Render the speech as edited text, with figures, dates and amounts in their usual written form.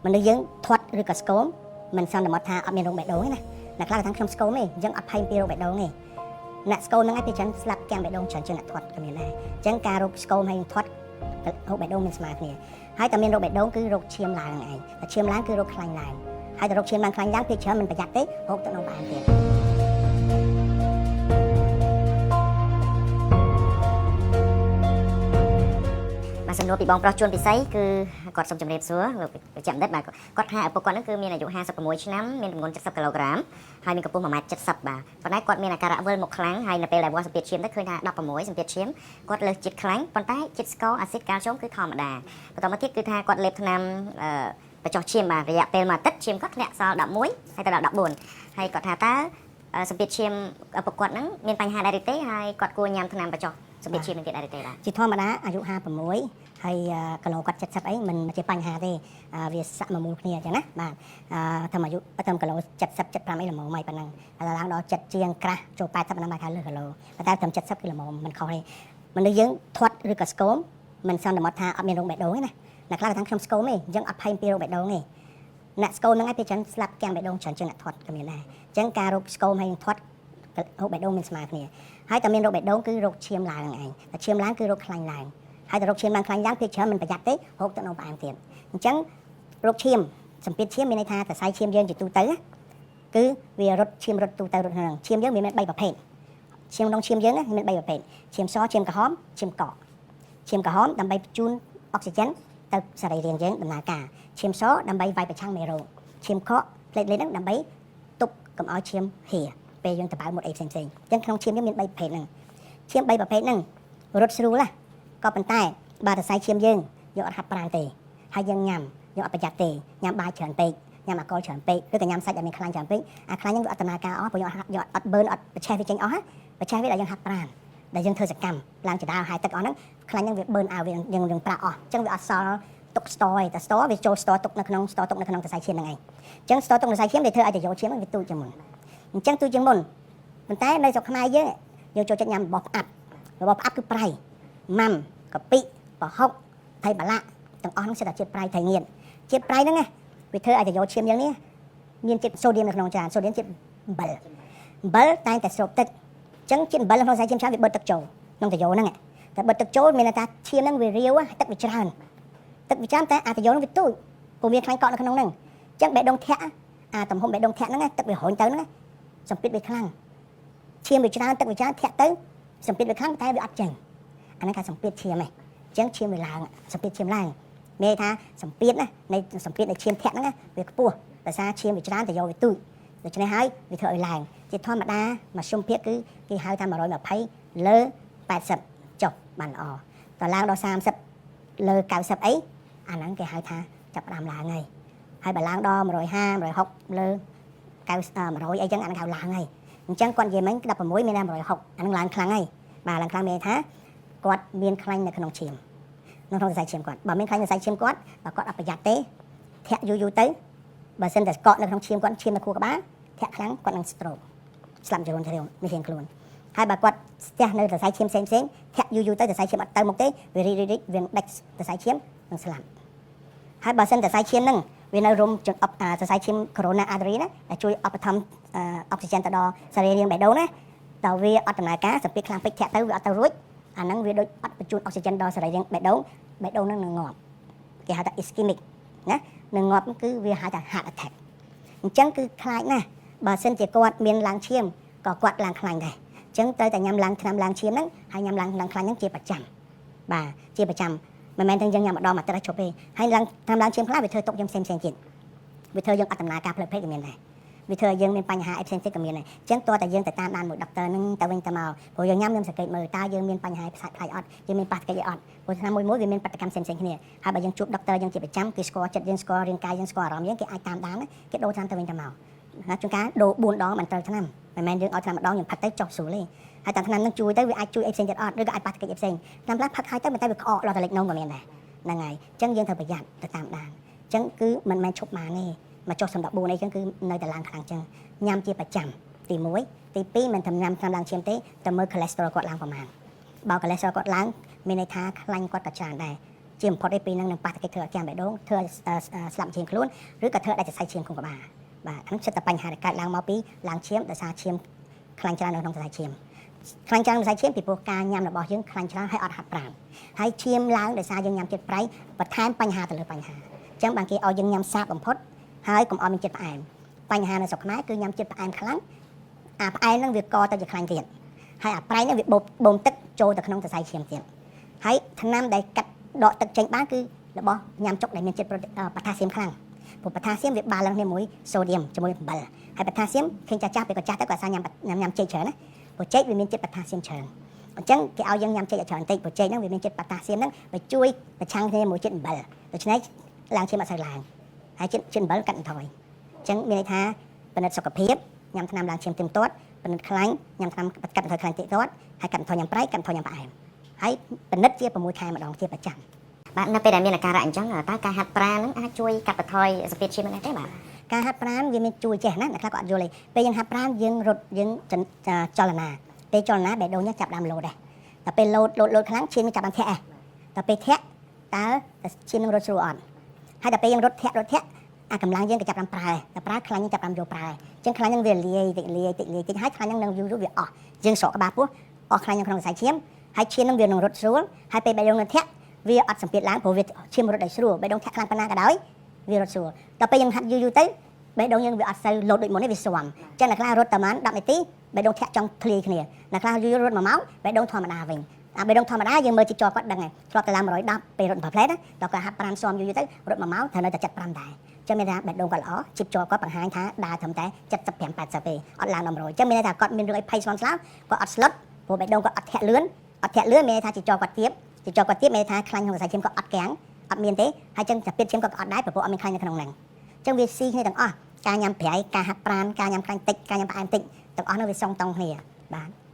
មនុស្សយើងធាត់ឬក៏ស្គមមិនសន្មត់ថាអត់មានរោគបេះដូងទេណាអ្នកខ្លះគាត់ថាខ្ញុំស្គមទេអញ្ចឹងអត់ភ័យពីរោគបេះដូងទេអ្នកស្គមហ្នឹងឯងពេលច្រើនស្លាប់ទាំងបេះដូងច្រើនជាងអ្នកធាត់ក៏មានដែរអញ្ចឹងការរោគស្គមហើយនឹងធាត់រោគបេះដូងមានស្មើគ្នាហើយតែមានរោគបេះដូងគឺរោគឈាមឡើងហ្នឹងឯងតែឈាមឡើងគឺរោគខ្លាញ់ឡើងហើយតែរោគឈាមឡើងខ្លាញ់ឡើងពេលច្រើនមិនប្រយ័ត្នទេរោគទឹកនោមផ្អែមទៀត បាទសំណួរពីបងប្រុសជួនពិសីគឺគាត់សូមជម្រាបសួរលោកវិជ្ជបណ្ឌិតបាទគាត់ថាឪពុកគាត់ហ្នឹងគឺមានអាយុ56ឆ្នាំមានទម្ងន់70គីឡូក្រាមហើយមានកម្ពស់1ម៉ែត្រ70បាទប៉ុន្តែគាត់មានអាការៈវិលមុខខ្លាំងហើយនៅពេលដែលវាស់សម្ពាធឈាមទៅឃើញថា16សម្ពាធឈាមគាត់លើសជាតិខ្លាញ់ប៉ុន្តែជាតិស្ករអាស៊ីតកាល់ស្យូមគឺធម្មតាបន្តមកទៀតគឺថាគាត់លេបថ្នាំអឺបញ្ចុះឈាមបាទរយៈពេលមួយអាទិត្យឈាមគាត់ធ្លាក់សល់11ហើយទៅដល់14ហើយគាត់ថាតើសម្ពាធឈាមឪពុកគាត់ហ្នឹងមានបញ្ហាដែរឬទេហើយគាត់គួរញ៉ាំថ្នាំបញ្ចុះសម្ពាធឈាមនឹងទៀតដែរឬទេបាទ ជាធម្មតាអាយុ56ហើយគីឡូគាត់70អីមិនជាបញ្ហាទេវាសមមូលគ្នាអញ្ចឹងណាបាទធ្វើអាយុធ្វើគីឡូ70 75អីល្មមហើយប៉ុណ្ណឹងហើយឡើងដល់70ជាងក្រាស់ចូល80ប៉ុណ្ណឹងបានថាលើសគីឡូប៉ុន្តែត្រឹម70គឺល្មមមិនខុសទេមនុស្សយើងធាត់ឬក៏ស្គមមិនសន្មត់ថាអត់មានរោគបេះដូងទេណាអ្នកខ្លះគាត់ថាខ្ញុំស្គមទេអញ្ចឹងអត់ភ័យពីរោគបេះដូងទេអ្នកស្គមហ្នឹងឯងពេលច្រើនស្លាប់ទាំងបេះដូងច្រើនជាងអ្នកធាត់ក៏មានដែរអញ្ចឹងការរោគស្គមហើយនឹងធាត់រោគបេះដូងមានស្មើគ្នាហើយតែមានរោគបេះដូងគឺរោគឈាមឡើងហ្នឹងឯងតែឈាមឡើងគឺរោគខ្លាញ់ឡើងហើយតែរោគឈាមឡើងខ្លាញ់ឡើងពេលច្រើនមិនប្រយ័ត្នទេរោគទឹកនោមផ្អែមទៀតអញ្ចឹងរោគឈាមសម្ពាធឈាមមានន័យថាសរសៃឈាមយើងជាទូទៅណាគឺវារត់ឈាមរត់ទូទៅរត់ហ្នឹងឈាមយើងមាន3ប្រភេទឈាមក្នុងឈាមយើងណាមាន3ប្រភេទឈាមសឈាមក្រហមឈាមកកឈាមក្រហមដើម្បីបញ្ជូនអុកស៊ីហ្សែនទៅសរីរាង្គយើងដំណើរការឈាមសដើម្បីវាយប្រឆាំងមេរោគឈាមកកផ្លេតលេតហ្នឹងដើម្បីទប់កុំឲ្យឈាមហៀពេលយើងតបៅមុតអីផ្សេងៗអញ្ចឹងក្នុងឈាមយើងមាន3ប្រភេទហ្នឹងឈាម3ប្រភេទហ្នឹងរត់ស្រួលណាក៏ប៉ុន្តែបើសរសៃឈាមយើងយើងអត់ហាត់ប្រាណទេហើយយើងញ៉ាំយើងអត់ប្រយ័ត្នទេញ៉ាំបាយច្រើនពេកញ៉ាំអាល់កុលច្រើនពេកឬក៏ញ៉ាំសាច់ដែលមានខ្លាញ់ច្រើនពេកអាខ្លាញ់ហ្នឹងវាអត់ដំណើរការអស់ព្រោះយើងអត់ហាត់យើងអត់បឺនអត់ប្រឆេះវាចេញអស់ណាប្រឆេះវាដល់យើងហាត់ប្រាណដែលយើងធ្វើសកម្មឡើងចដាលហាយទឹកអស់ហ្នឹងខ្លាញ់ហ្នឹងវាបឺនអើវាយើងយើងប្រាក់អស់អញ្ចឹងវាអត់សល់ទុកស្ទឯតែស្ទវាចូលស្ទទុកនៅក្នុងស្ទទុកនៅក្នុងសរសៃឈាមហ្នឹងឯងអញ្ចឹងស្ទទុកនៅសរសៃឈាមវាធ្វើឲ្យតយោឈាមហ្នឹងវាទូចជាងមុនអញ្ចឹងទូចជាងមុនប៉ុន្តែនៅស្រុកខ្មែរយើងយើងចូលចិត្តញ៉ាំរបស់ផ្អាប់របស់ផ្អាប់គឺប្រៃម៉ាំកាពិប្រហុកថៃបាឡាក់ទាំងអស់ហ្នឹងសិតតែជាតិប្រៃថៃងៀតជាតិប្រៃហ្នឹងណាវាធ្វើឲ្យតយោឈាមយើងនេះមានជាតិសូឌៀមនៅក្នុងច្រើនសូឌៀមជាតិអំបិលអំបិលតែងតែស្រូបទឹកអញ្ចឹងជាតិអំបិលនៅក្នុងសរសៃឈាមច្រើនវាបឺតទឹកចូលក្នុងតយោហ្នឹងតែបឺតទឹកចូលមានន័យថាឈាមហ្នឹងវារាវទឹកវាច្រើនទឹកវាច្រើនតែអាតយោហ្នឹងវាទូចព្រោះមានខ្លាញ់កក់នៅក្នុងហ្នឹងអញ្ចឹងបេះដូងធាក់អាទំហំបេះដូងធាក់ហ្នឹងទឹកវារុញទៅហ្នឹងសម្ពាធវាខ្លាំងឈាមវាច្រើនទឹកវាច្រើនធាក់ទៅសម្ពាធវាខ្លាំងតែវាអត់ចេញអាហ្នឹងគេសម្ពាធឈាមឯងអញ្ចឹងឈាមវាឡើងសម្ពាធឈាមឡើងមានន័យថាសម្ពាធណានៃសម្ពាធនៃឈាមធាក់ហ្នឹងវាខ្ពស់ដោយសារឈាមវាច្រើនតែយកវាទូចដូច្នេះហើយវាធ្វើឲ្យឡើងជាធម្មតាមធ្យមភាពគឺគេហៅថា120លើ80ចុះបានល្អតឡើងដល់30លើ90អីអាហ្នឹងគេហៅថាចាប់ផ្ដើមឡើងហើយហើយបើឡើងដល់150 160លើ90 100អីចឹងអាហ្នឹងហៅឡើងហើយអញ្ចឹងគាត់និយាយមិញ16មានតែ160អាហ្នឹងឡើងខ្លាំងហើយបាទឡើងខ្លាំងមានន័យថាគាត់មានខ្លាញ់នៅក្នុងឈាមនៅក្នុងសរសៃឈាមគាត់បើមានខ្លាញ់នៅសរសៃឈាមគាត់បើគាត់អត់ប្រយ័ត្នទេធាក់យូរយូរទៅបើសិនតែកក់នៅក្នុងឈាមគាត់ឈាមនៅខួរក្បាលធាក់ខ្លាំងគាត់នឹង stroke ស្លាប់ចរុនជ្រាវនេះរៀងខ្លួនហើយបើគាត់ស្ទះនៅសរសៃឈាមផ្សេងផ្សេងធាក់យូរយូរទៅសរសៃឈាមអត់ទៅមុខទេវារីករីកវាដាច់សរសៃឈាមនឹងស្លាប់ហើយបើសិនសរសៃឈាមហ្នឹងវានៅរុំចង្អប់សរសៃឈាម coronary artery ណាដែលជួយឧបត្ថម្ភអុកស៊ីហ្សែនទៅដល់សរីរាង្គបេះដូងណាដល់វាអត់ដំណើរការសម្ពាធខ្លាំងពេកធាក់ទៅវាអត់ទៅរួចអាហ្នឹងវាដូចអត់បញ្ជូនអុកស៊ីហ្សែនដល់សរីរាង្គបេះដូងបេះដូងហ្នឹងនឹងងាប់គេហៅថា ischemic ណានឹងងាប់គឺវាហៅថា heart attack អញ្ចឹងគឺខ្លាចណាស់បើសិនជាគាត់មានឡើងឈាមក៏គាត់ឡើងខ្លាញ់ដែរអញ្ចឹងត្រូវតែញ៉ាំឡើងថ្នាំឡើងឈាមហ្នឹងហើយញ៉ាំឡើងឡើងខ្លាញ់ហ្នឹងជាប្រចាំបាទជាប្រចាំមិនមែនតែយើងញ៉ាំម្ដងមួយទឹកឲ្យជប់ទេហើយឡើងថ្នាំឡើងឈាមខ្លះវាធ្វើទុកយើងផ្សេងផ្សេងទៀតវាធ្វើយើងអត់ដំណើរការផ្លូវភេទក៏មានដែរវាធ្វើឲ្យយើងមានបញ្ហាអីផ្សេងទៀតក៏មានដែរអញ្ចឹងតើតែយើងទៅតាមដានមួយដុកទ័រហ្នឹងទៅវិញទៅមកព្រោះយើងញ៉ាំយើងសង្កេតមើលតើយើងមានបញ្ហាផ្សាយផ្លាយអត់យើងមានប៉ះទង្គិចអីអត់ព្រោះថ្នាំមួយមួយវាមានប្រតិកម្មផ្សេងៗគ្នាហើយបើយើងជួបដុកទ័រយើងជាប្រចាំគេស្គាល់ចិត្តយើងស្គាល់រាងកាយយើងស្គាល់អារម្មណ៍យើងគេអាចតាមដានគេដូរថ្នាំទៅវិញទៅមកណាជួនកាលដូរ4ដងមិនត្រូវថ្នាំមិនមែនយើងឲ្យថ្នាំម្ដងយើងផឹកទៅចុះស្រួលទេហើយតាមថ្នាំហ្នឹងជួយទៅវាអាចជួយអីផ្សេងទៀតអត់ឬក៏អាចប៉ះទង្គិចអីផ្សេងថ្នាំខ្លះផឹកហើយទៅមិនតែវាក្អកដល់តែលេចនោមក៏មានដែរហ្នឹងហើយអញ្ចឹងយើងត្រូវប្រយ័ត្នទៅតាមដានអញ្ចឹងគឺមិនមែនឈប់បានទេមកចុះសម្រាប់4អីចឹងគឺនៅតែឡើងខ្លាំងចឹងញ៉ាំជាប្រចាំទី1ទី2មិនធ្វើញ៉ាំថ្នាំឡើងឈាមទេតែមើល cholesterol គាត់ឡើងប្រមាណបើ cholesterol គាត់ឡើងមានន័យថាខ្លាញ់គាត់ក៏ច្រើនដែរ ជាបំផុតឯពីហ្នឹងនឹងប៉ះតកិច្ចធ្វើឲ្យគាំងបេះដូងធ្វើឲ្យស្លាប់ឈាមខ្លួនឬក៏ធ្វើឲ្យដាច់សរសៃឈាមក្នុងក្បាលបាទហ្នឹងសិតតែបញ្ហាដែលកើតឡើងមកពីឡើងឈាមដោយសារឈាមខ្លាញ់ច្រើននៅក្នុងសរសៃឈាមខ្លាញ់ច្រើនសរសៃឈាមពីព្រោះការញ៉ាំរបស់យើងខ្លាញ់ច្រើនហើយអត់ហាត់ប្រាណហើយឈាមឡើងដោយសារយើងញ៉ាំជាតិប្រៃបន្ថែមបញ្ហាទៅលើបញ្ហាអញ្ចឹងបានគេឲ្យយើងញ៉ាំសាបបំផុតហើយកុំឲ្យមានជាតិផ្អែមបញ្ហានៅស្រុកខ្មែរគឺញ៉ាំជាតិផ្អែមខ្លាំងអាផ្អែមហ្នឹងវាកទៅជាខ្លាញ់ទៀតហើយអាប្រៃហ្នឹងវាបូមបូមទឹកចូលទៅក្នុងសរសៃឈាមទៀតហើយថ្នាំដែលកាត់ដកទឹកចេញបានគឺរបស់ញ៉ាំចុកដែលមានជាតិប៉ូតាសៀមខ្លាំងព្រោះប៉ូតាសៀមវាបាឡើងគ្នាមួយសូឌៀមជាមួយអំបិលហើយប៉ូតាសៀមឃើញចាស់ចាស់ពេលគាត់ចាស់ទៅគាត់អាសាញ៉ាំញ៉ាំញ៉ាំចេកច្រើនណាព្រោះចេកវាមានជាតិប៉ូតាសៀមច្រើនអញ្ចឹងគេឲ្យយើងញ៉ាំចេកឲ្យច្រើនតិចព្រោះចេកហ្នឹងវាមានជាតិប៉ូតាសៀមហ្នឹងវាជួយប្រឆាំងគ្នាមួយជាតិអំបិលដូច្នេះឡើងឈាមអត់សូវឡើងហើយជាតិអំបិលកាត់បន្ថយអញ្ចឹងមានន័យថាពិនិត្យសុខភាពញ៉ាំថ្នាំឡើងឈាមទៀងទាត់ពិនិត្យខ្លាញ់ញ៉ាំថ្នាំកាត់បន្ថយខ្លាញ់ទៀងទាត់ហើយកាត់បន្ថយញ៉ាំប្រៃកាត់បន្ថយញ៉ាំផ្អែមហើយពិនិត្យជា6ខែម្ដងជាប្រចាំ។ បាទនៅពេលដែលមានអាការៈអញ្ចឹងតើការហាត់ប្រាណហ្នឹងអាចជួយកាត់បន្ថយសម្ពាធឈាមបានទេបាទ? ការហាត់ប្រាណវាមានជួយចេះណាអ្នកខ្លះក៏អត់យល់ទេពេលយើងហាត់ប្រាណយើងរត់យើងចលនាពេលចលនាបេះដូងយើងចាប់ដើមលោតដែរតែពេលលោតលោតលោតខ្លាំងឈាមចាប់ដើមធាក់ឯងតែពេលធាក់តើឈាមនឹងរត់ស្រួលអត់ហើយតែពេលយើងរត់ធាក់រត់ធាក់អាកម្លាំងយើងក៏ចាប់ដើមប្រើតែប្រើខ្លាញ់យើងចាប់ដើមយកប្រើអញ្ចឹងខ្លាញ់នឹងវាលាយតិចលាយតិចលាយតិចហើយខ្លាញ់នឹងនឹងយូរយូរវាអស់យើងស្រកក្បាលពោះអស់ខ្លាញ់នៅក្នុងសរសៃឈាមហើយឈាមនឹងវានឹងរត់ស្រួលហើយពេលបេះដូងនឹងធាក់វាអត់សម្ពាធឡើងព្រោះវាឈាមរត់ដោយស្រួលបេះដូងធាក់ខ្លាំងប៉ុណ្ណាក៏ដោយវារត់ស្រួលដល់ពេលយើងហាត់យូរយូរទៅបេះដូងយើងវាអត់សូវលោតដូចមុនទេវាស៊ាំអញ្ចឹងអ្នកខ្លះរត់ប្រហែល10នាទីបេះដូងធាក់ចង់ធ្លាយគ្នាអ្នកខ្លះយូររត់1ម៉ោងបេះដូងធម្មតាវិញអាបេះដូងធម្មតាយើងមើលជីចគាត់ដឹងហើយធ្លាប់ទៅឡើង110ពេលរត់7ផ្លែណាដល់គាត់ហាត់ប្រាណស៊ាំយូរយូរទៅរត់1ម៉ោងត្រូវនៅតែ75ដែរចឹងមានថាបេះដូងគាត់ល្អជីបចគាត់បង្ហាញថាដើរត្រឹមតែ75 80ទេអត់ឡើងដល់100ចឹងមានន័យថាគាត់មានរឿងអីភ័យស្លន់ស្លោគាត់អត់ស្លុតព្រោះបេះដូងគាត់អត់ធាក់លឿនអត់ធាក់លឿនមានន័យថាជីចគាត់ទៀបជីចគាត់ទៀបមានន័យថាខ្លាញ់ក្នុងសរសៃឈាមគាត់អត់កាំងអត់មានទេហើយចឹងតែពីឈាមគាត់ក៏អត់ដែរព្រោះអត់មានខ្លាញ់នៅក្នុងហ្នឹងចឹងវាស៊ីគ្នាទាំងអស់ការញ៉ាំប្រៃការហាត់ប្រាណការញ៉ាំខ្លាញ់តិចការញ៉ាំផ្អែមតិចទាំងអស់នោះវាសងតង់គ្នាបាទ។